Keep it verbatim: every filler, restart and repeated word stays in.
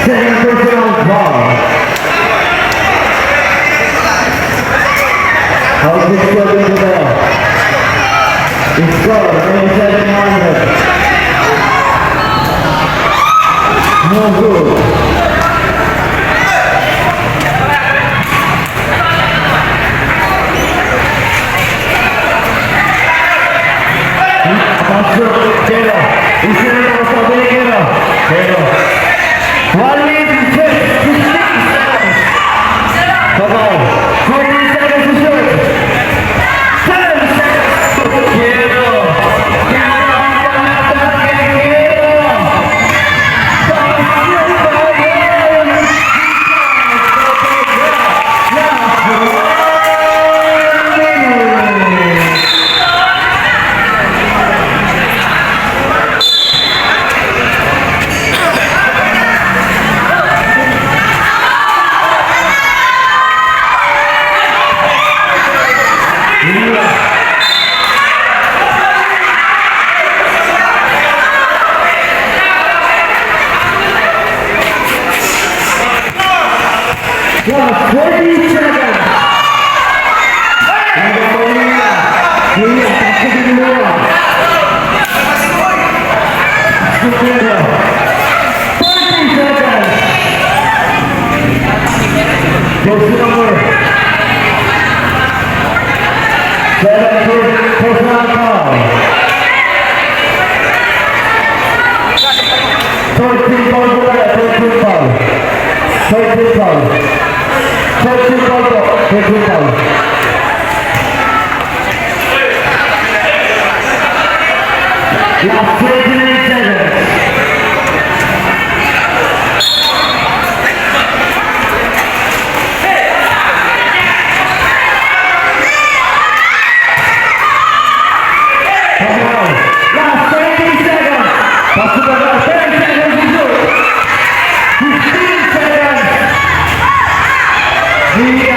Second personal foul. How is it going to go? Score, twenty-seven hundred. No good. Pasok, pero, isinanay ko sa Venezuela. Pero, one minute, fifteen seconds. Bye-bye. Forty seconds to shoot. Ten seconds. Pero, pero, ang panatag kay Pero. Pasok pa rin. Plus forty seconds. Hanggang kanina, kanina, tapos yung mga. Forty seconds. Jersey number seven, first, personal foul. Thirteen foul po kaya, thirteen foul. Thirteen foul. Thirteen foul po, thirteen foul. Last twenty-nine seconds. Last thirty seconds. Pasok agad. Ten seconds to shoot. Fifteen seconds. Hindi